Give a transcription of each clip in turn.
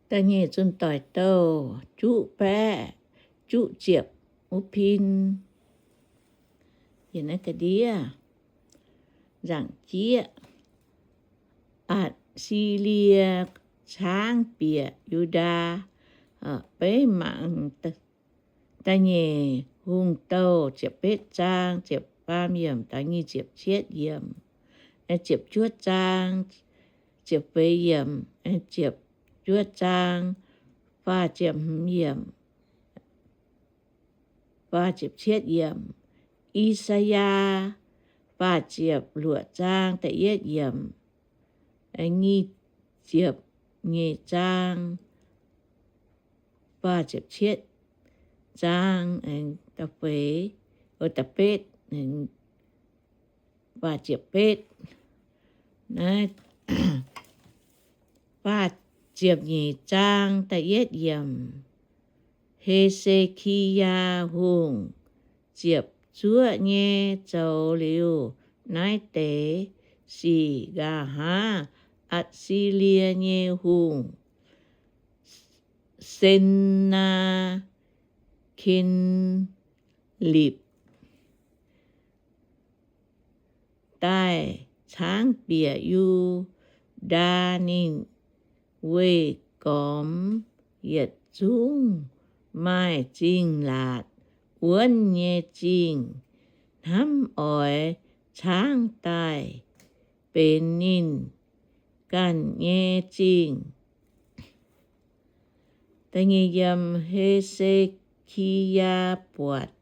Da'nyeic Zunh Doic Douh juqv baeqv juqv ziepc wuov pin. Yie naaiv ga'ndiev nzaangc jieqv, Atc^si^lie caangv bieqc Yu^ndaa. Beiv mangc Da'nyeic Hungh Douh ziepc betv zaang ziepc faam yiemc, da'nyeic ziepc cietv yiemc, ziepc juov zaang, ziepc feix yiemc, ziepc juov zaang, faah ziepc hmz yiemc, faah ziepc cietv yiemc. I^saa^yaa faah ziepc luoqc zaang da'yietv yiemc, nyic ziepc nyeic zaang, faah ziepc cietv zaang, da'feix, da'betv, faah ziepc betv. Naaiv faah ziepc nyeic zaang da'yietv yiemc. He^se^ki^yaa Hungh ziepc zuoqv nyei zoux liuz naaiv deix sic, nqa'haav Atc^si^lie nyei hungh, Sen^naa^ken^lipc, daaih caangv bieqc Yu^ndaa. Ninh weih gormx yietc zungv maaih zingh laatc wuonv nyei zingh, hnamv oix caangv daaih benx ninh ganh nyei zingh. He^se^ki^yaa buatc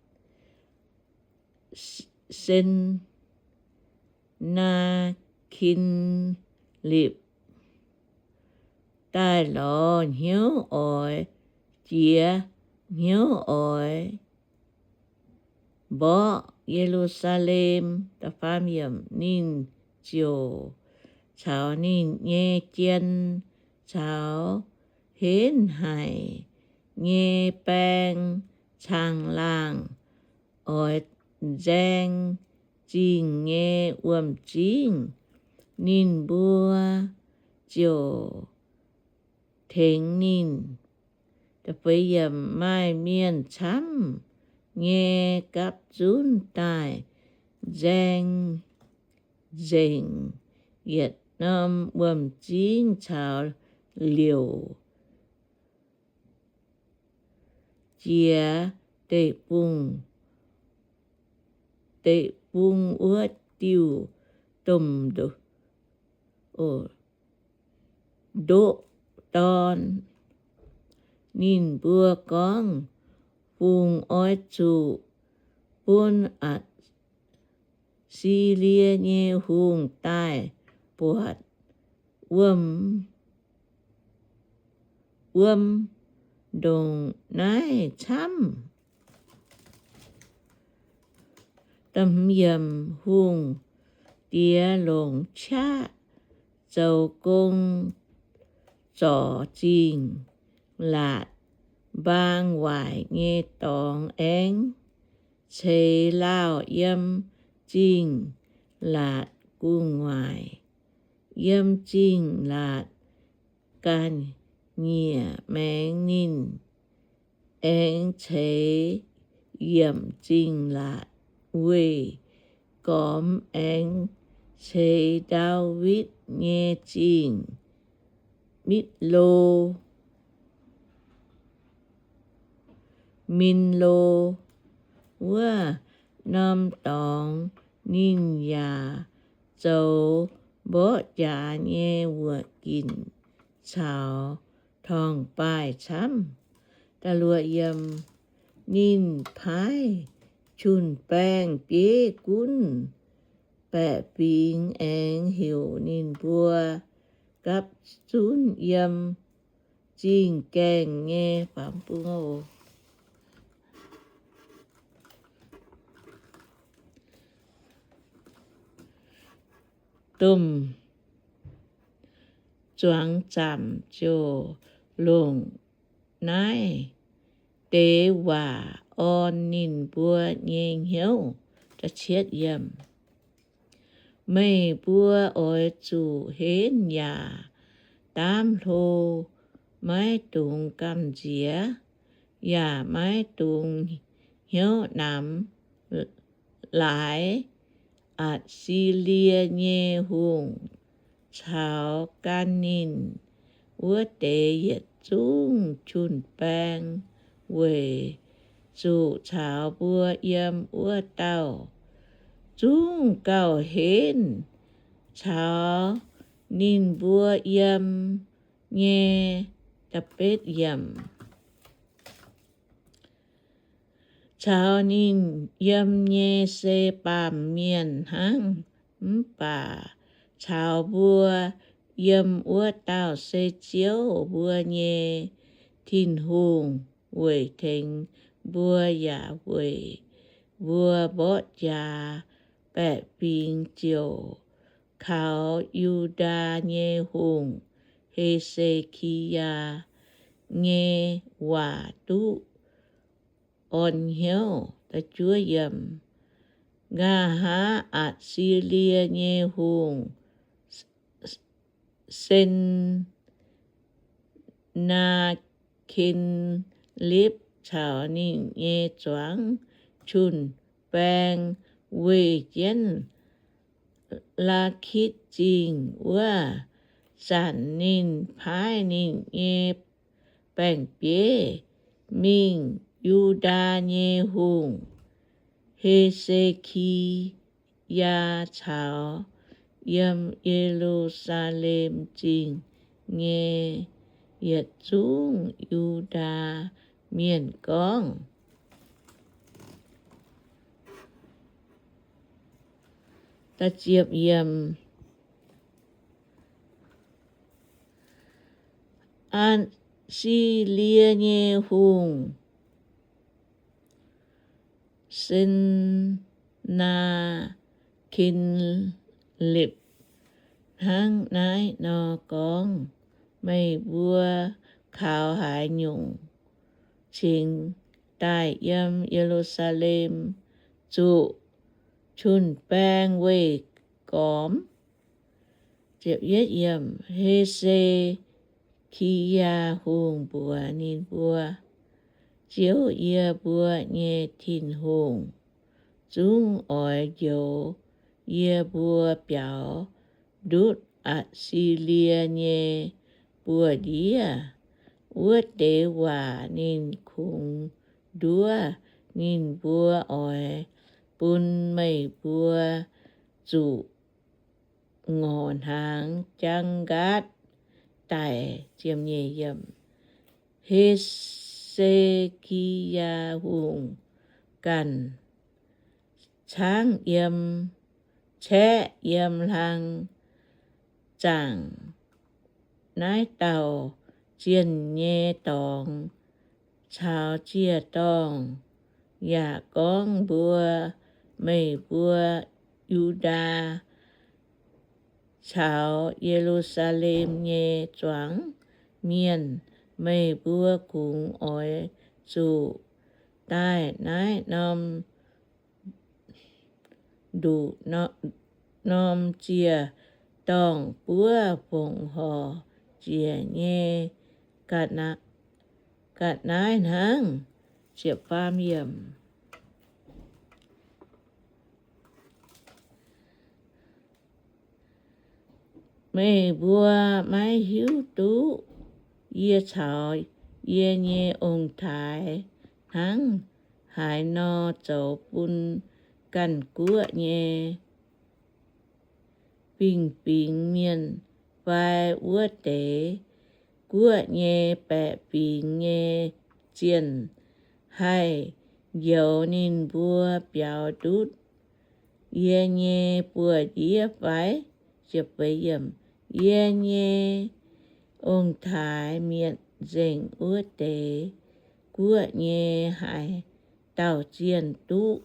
Sen^naa^ken^lipc daaih lorz hnyouv oix jiex, hnyouv oix mborqv Ye^lu^saa^lem. Ninh ziouc caux ninh nyei jien caux henv haic nyei baeng caangh-laangh oix nzaeng zingh nyei wuom-zingv. Ninh mbuo ziouc tengx ninh. Maaih mienh camv nyei gapv zunv daaih nzaeng nzengc yietc norm wuom-zingv caux liouc jiex deic-bung, deic-bung wuov diuh domh ndoqv dorn. Ninh mbuo gorngv, Fungx oix zuqc bun Atc^si^lie nyei hungh daaih buatc wuom, wuom ndongc naaiv camv? Hungh diex longc qaqv zoux gong zorc zingh laatc mbaang waaic nyei dorngx aengx ceix lauh yiem zingh laatc gu'nguaaic. Yiem zingh laatc ga'nyiec maengx ninh aengx ceix yiemc zingh laatc weih gormx aengx ceix Ndaawitv nyei zingh, Mitv^lo, Min^lo, wuov norm dorngx. Ninh yaac zoux mborqv jaax nyei wuoqc ginc caux torngv-baaih camv. Ninh paaiv jun-baeng bieiv gunv baeqc fingx aengx heuc ninh mbuo gapv zunv yiem zingh gaengh nyei domh zuangx zaamc ziouc longc naaiv deix waac orn ninh mbuo nyei hnyouv. Meih mbuo oix zuqc henv yaac daamv hlo. maiv dungx gamh nziex, yaac maiv dungx hnyouv namx laaix. Atc^si^lie nyei hungh caux gan ninh wuov deix yietc zungv jun-baeng weic zuqc caux mbuo yiem wuov dauh zungv gauh henv caux ninh mbuo yiem nyei. Caux ninh yiem nyei se baamh mienh hnangv, mv baac caux mbuo yiem wuov dauh se Ziouv, mbuo nyei Tin-Hungh, weic tengx mbuo yaac weic mbuo mborqv jaax. Baeqc fingx ziouc kaux Yu^ndaa nyei hungh, He^se^ki^yaa, nyei waac duqv orn hnyouv. Nqa'haav Atc^si^lie nyei hungh, Sen^naa^ken^lipc, caux ninh nyei zuangx jun-baeng weih jienv Lakitv Zingh. Wuov zanc ninh paaiv ninh nyei baeng-bieiv mingh Yu^ndaa nyei hungh, He^se^ki^yaa, caux yiem Ye^lu^saa^lem Zingh nyei yietc zungv Yu^ndaa Mienh gorngv, Atc^si^lie nyei hungh, Sen^naa^ken^lipc, hnangv naaiv nor gorngv, Meih mbuo kaux haaix nyungc cingx daaih yiem Ye^lu^saa^lem zuqc jun-baeng weih gormx? He^se^ki^yaa Hungh mbuox ninh mbuo, Ziouv, yie mbuo nyei Tin-Hungh, zungv oix njoux yie mbuo biaux ndutv Atc^si^lie nyei buoz-ndiev. Wuov deix waac ninh kungx nduov ninh mbuo oix bun meih mbuo zuqc ngorc hnaangx jaang nqaatv daic. He^se^ki^yaa Hungh ganh caangv yiem, caeqv yiem hlang zaangc naaiv dauh zienh nyei dorngx caux ziec-dorngh, yaac gorngv mbuox meih mbuo Yu^ndaa caux Ye^lu^saa^lem nyei zuangx mienh, Meih mbuo kungx oix zuqc daaih naaiv norm nduqc norm ziec-dorngh buov fongc horc ziec nyei ga'naaiv hnangv. Meih mbuo maiv hiuv duqv yie caux yie nyei ong-taaix hnangv haaix nor zoux bun ganh guoqv nyei fingx-fingx mienh fai? Wuov deix guoqv nyei baeqc fingx nyei zienh haih njoux ninh mbuo biaux ndutv yie nyei buoz-ndiev fai? Yie nyei ong-taaix mietc nzengc wuov deix guoqv nyei haaix dauh zienh duqv?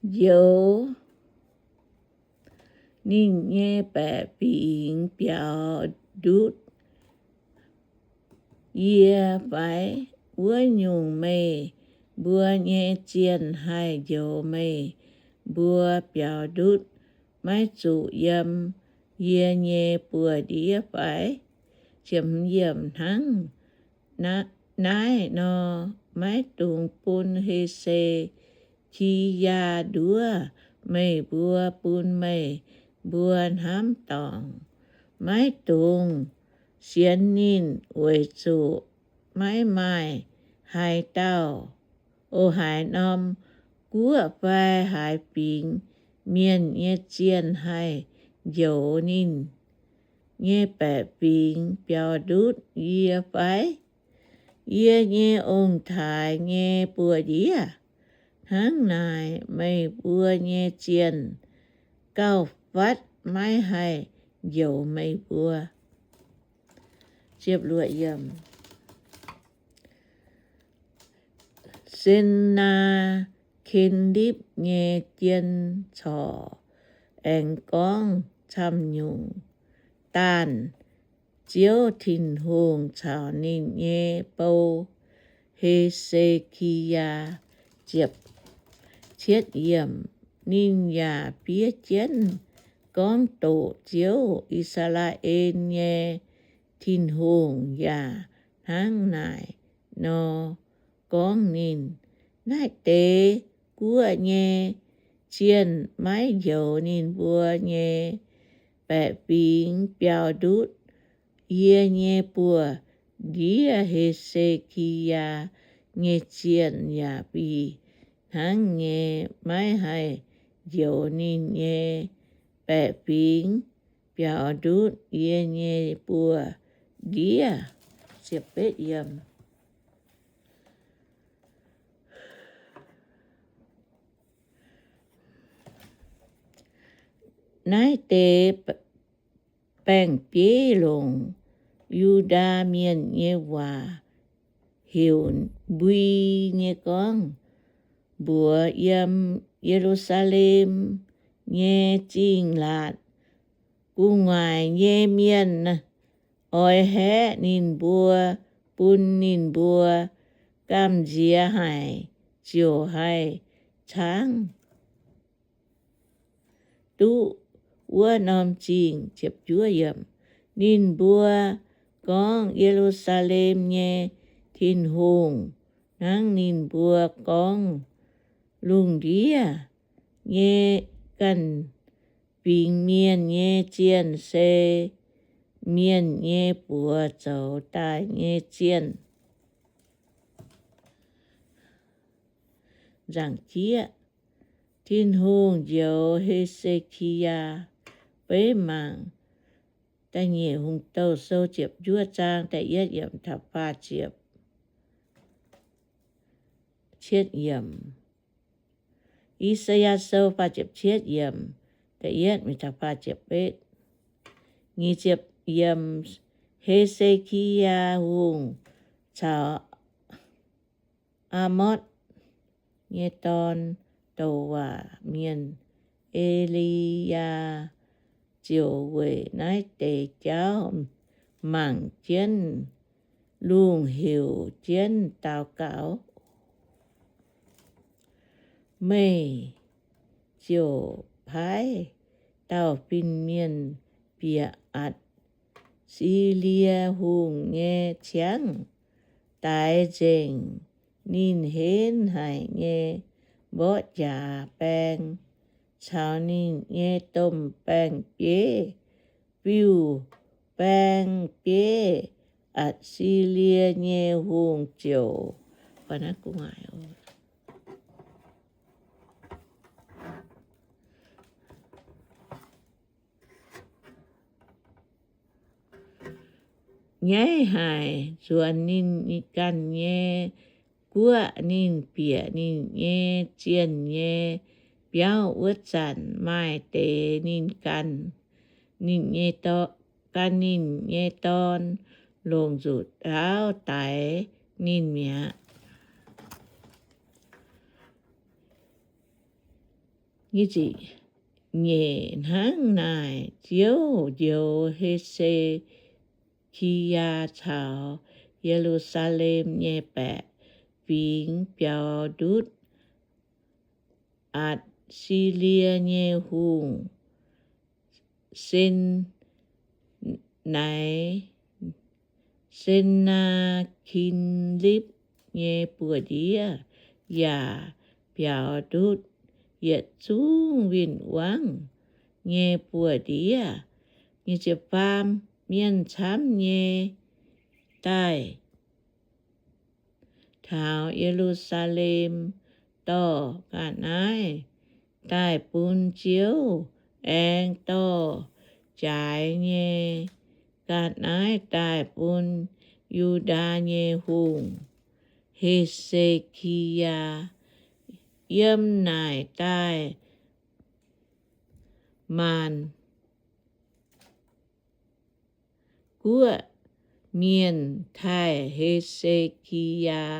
Njoux ninh nyei baeqc fingx biaux ndutv yie fai? Wuov nyungc, meih mbuo nyei zienh haih njoux meih mbuo biaux ndutv, maiv zuqc yiem yie nyei buoz-ndiev fai? Hnangv naaiv nor, maiv dungx bun He^se^ki^yaa nduov meih mbuo, bun meih mbuo hnamv dorngc. Maiv dungx sienx ninh, weic zuqc maiv maaih haaix dauh, o, haaix norm guoqv fai haaix fingx mienh nyei zienh haih njoux ninh nyei baeqc fingx biaux ndutv yie fai? Yie nyei ong-taaix nyei buoz-ndiev. Hnangv naaic, meih mbuo nyei zienh gauh fatv maiv haih njoux meih mbuo. Sen^naa^ken^nipv nyei jien corc aengx gorngv camv-nyungc daanh Ziouv Tin-Hungh caux ninh nyei bou, He^se^ki^yaa. Ninh yaac fiev jienv gorngv doqc Ziouv, I^saa^laa^en nyei Tin-Hungh, yaac hnangv naaic nor gorngv ninh. Naaiv deix guoqv nyei zienh maiv njoux ninh mbuo nyei baeqc fingx biaux ndutv yie nyei buoz-ndiev. He^se^ki^yaa nyei zienh yaac fih hnangv nyei maiv haih njoux ninh nyei baeqc fingx biaux ndutv yie nyei buoz-ndiev. Naaiv deix baeng-bieiv longc Yu^ndaa Mienh nyei waac heuc mbui nyei gorngv, mbuox yiem Ye^lu^saa^lem nyei zingh laatc gu'nguaaic nyei mienh oix haeqv ninh mbuo, bun ninh mbuo gamh nziex haic, ziouc haih caangv duqv wuov norm zingh. Ninh mbuo gorngv, Ye^lu^saa^lem nyei Tin-Hungh hnangv ninh mbuo gorngv, lungh ndiev nyei ganh fingx mienh nyei zienh se mienh nyei buoz zoux daaih nyei zienh. Nzaangc jieqv, Tin-Hungh njoux He^se^ki^yaa. Beiv mangc Da'nyeic Hungh Douh Sou ziepc juov zaang da'yietv yiemc taux faah ziepc cietv yiemc. I^saa^yaa Sou faah ziepc cietv yiemc, da'yietv mingh taux faah ziepc betv. Nyic ziepc yiemc. He^se^ki^yaa Hungh caux Aa^motv nyei dorn, douc waac mienh E^li^yaa, ziouc weic naaiv deix jauv mangc jienv lungh heuc jienv daux gaux. Meih ziouc paaiv dauh fin-mienh bieqc Atc^si^lie Hungh nyei ciangv, daix nzengc ninh henv haic nyei mborqv jaax baeng caux ninh nyei domh baeng-bieiv, fiuv baeng-bieiv. Atc^si^lie nyei hungh ziouc nyaiv haic nzuonx ninh ganh nyei guoqv. Ninh bieqc ninh nyei zienh nyei biauv wuov zanc, maaih deix ninh ganh, ninh nyei, gan ninh nyei dorn longc nzuqc ndaauv daix ninh mi'aqv. nyeic hnangv naaic, Ziouv njoux He^se^ki^yaa caux Ye^lu^saa^lem nyei baeqc fingx biaux ndutv Atc^si^lie nyei hungh, Sen, naaiv, Sen^naa^kin^lipv nyei buoz-ndiev, yaac biaux ndutv yietc zungv win-wangv nyei buoz-ndiev. Faam, mienh camv nyei daaih taux Ye^lu^saa^lem dorh ga'naaiv daaih bun Ziouv, aengx dorh jaaix nyei ga'naaiv daaih bun Yu^ndaa nyei hungh, He^se^ki^yaa. Yiem naaic daaih maanc guoqv mienh taaih He^se^ki^yaa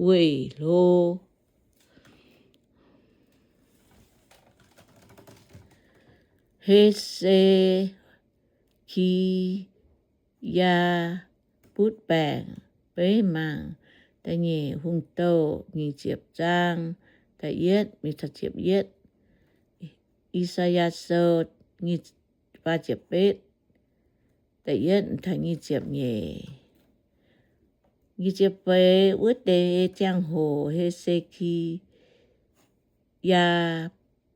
weih hlo. He^se^ki^yaa butv baengc. Beiv mangc Da'nyeic Hungh Douh nyic ziepc zaang, da'yietv mingh taux ziepc yietv. I^saa^yaa Sou nyic, faah ziepc betv, da'yietv taux nyic ziepc nyeic. Nyic ziepc feix, wuov deix ziangh hoc He^se^ki yaa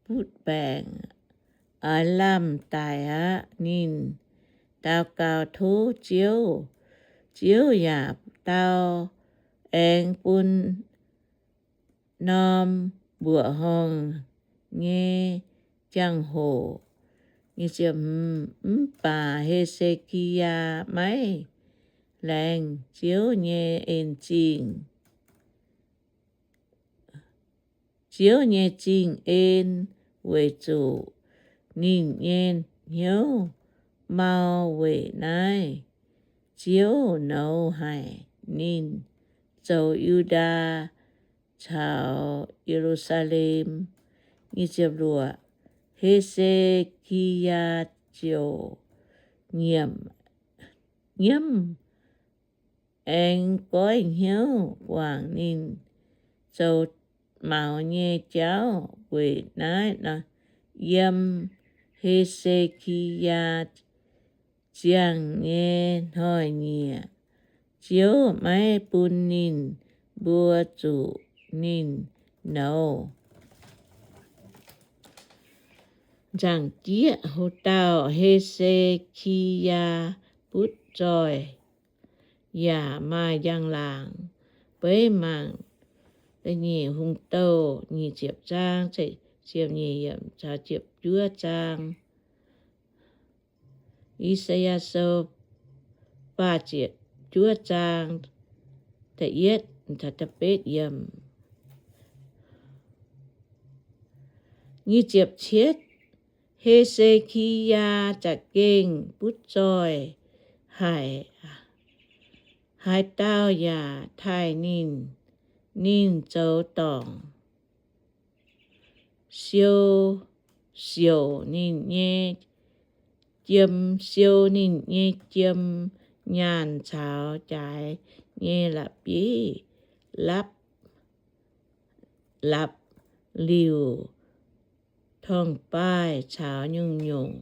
butv baengc, oix lamh daic aqv. Ninh daux gaux tov Ziouv, Ziouv yaac dau, aengx bun norm mbuoqc horngh nyei ziangh hoc. Mv baac He^se^ki^yaa maiv laengz Ziouv nyei en-zingh. Ziouv nyei zingh en, weic zuqc ninh nyei hnyouv mau weic naaiv. Ziouv nouz haic ninh zoux Yu^ndaa caux Ye^lu^saa^lem. He^se^ki^yaa ziouc nyiemc, nyiemv, aengx goiv hnyouv wangc ninh zoux maux nyei jauv. Weic naaiv nor, yiem He^se^ki^yaa ziangh nyei hnoi-nyieqc, Ziouv maiv bun ninh mbuo zuqc ninh nouz. Nzaangc jieqv, ho dauh He^se^ki^yaa butv zoih yaac maaih njang-laangc. Beiv mangc Da'nyeic Hungh Douh nyic ziepc zaang, ziepc nyeic yiemc caux ziepc juov zaang. I^saa^yaa Sou faah ziepc juov zaang, da'yietv caux da'betv yiemc. Nyic ziepc cietv, He^se^ki^yaa za'gengh butv zoih haic. Haaix dauh yaac taaih ninh, ninh zoux dorngc siou, siouc ninh nyei jiem, siou ninh nyei jiem nyaanh caux jaaix nyei la'bieiv lapv, lapv liuc torngv-baaih caux nyungc-nyungc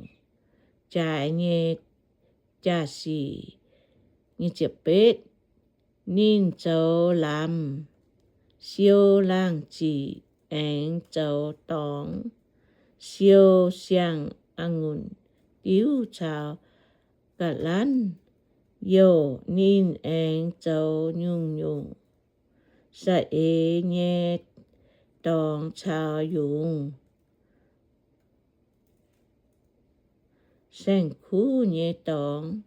jaaix nyei jaa-sic. Ninh zoux lamz siou laangh ziqc, aengx zoux dorngx siou siang-a'ngunc diuv caux ga'lanv youh. Ninh aengx zoux nyungc-nyungc saeng-eix nyei dorngx caux yungz saeng-kuv nyei dorngx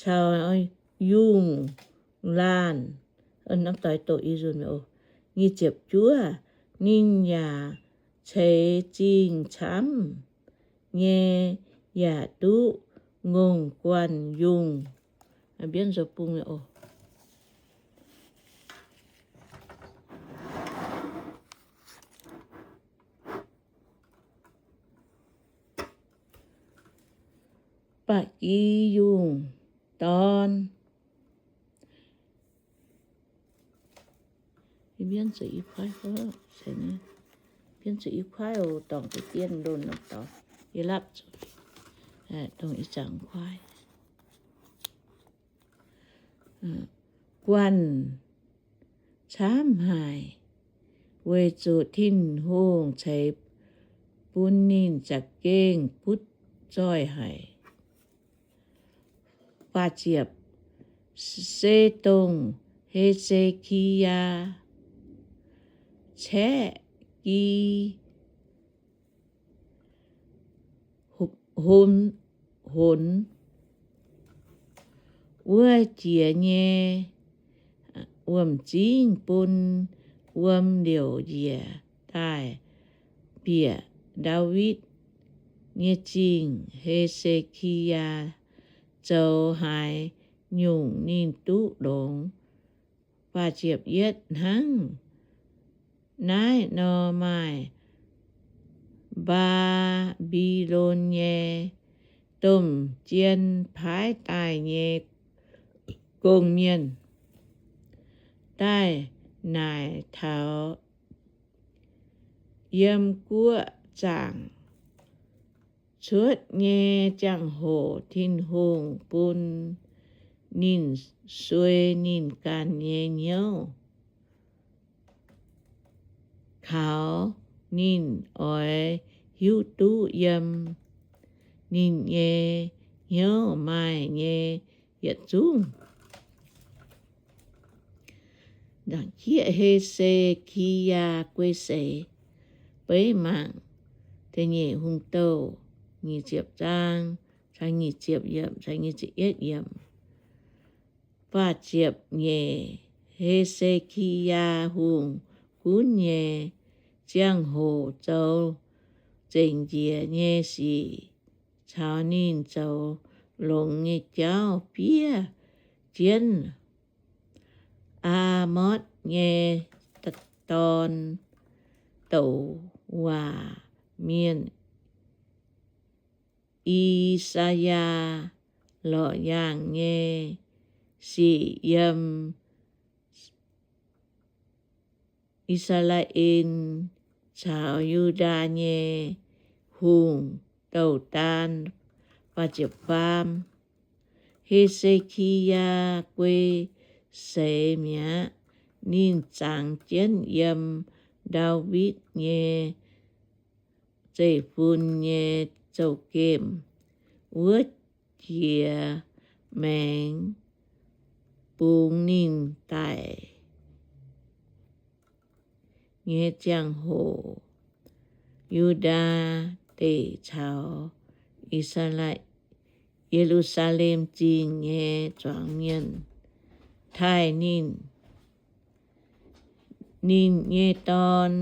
caux yungz laanh. Nyic ziepc juov, ninh yaac ceix zingh camv nyei, yaac duqv ngongh guanh yungh. Mbienv nzou bung oc. Gi yungh dorn. Bienv zuqc i kuaaiv oc, dorngc deix dien lon nor dorngc, i lapv zuqc, dongh i zaangc kuaaiv. Guanh camv haic, weic zuqc Tin-Hungh ceix bun ninh za'gengh butv zoih haic. Faah ziepc, se dongh He^se^ki^yaa caeqv gi honx wuov jiex nyei wuom-zingv bun wuom liouc njiec daaih bieqc Ndaawitv nyei zingh. He^se^ki^yaa zoux haaix nyungc ninh duqv longx. Hnangv naaiv nor, maaih Mbaa^mbi^lon nyei domh jien paaiv daaih nyei gong-mienh daaih naaic taux yiem guoqv zaangc cuotv nyei ziangh hoc, Tin-Hungh bun ninh suei ninh ganh nyei hnyouv kaux ninh oix hiuv duqv yiem ninh nyei hnyouv maaih nyei yietc zungv. Jieqv He^se^ki^yaa guei seix. Beiv mangc Da'nyeic Hungh Douh nyic ziepc zaang, nyic ziepc yiemc, nyic ziepc yietv yiemc. Faah ziepc nyeic, He^se^ki^yaa Hungh gunv nyei ziangh hoc zoux zengc njiec nyei sic caux ninh zoux longx nyei jauv fiev jienv Aamotv nyei dorn douc waac mienh I^saa^yaa lorqc yaangh nyei sic yiem I^saa^laa^en caux Yu^ndaa nyei hungh douh daan. He^se^ki^yaa guei seix mi'aqv. Ninh zangx jienv yiem Ndaawitv nyei zeiv-fun nyei zouv-gemh wuov jiex maengx bungx ninh daic nyei ziangh hoc, Yu^ndaa Deic caux I^saa^laa, Ye^lu^saa^lem Zingh nyei zuangx mienh taaih ninh. Ninh nyei dorn,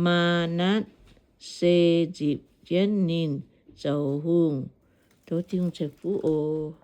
Maa^natv^se, nzipc jienv ninh zoux hungh. Tov Tin-Hungh ceix fuqv oc.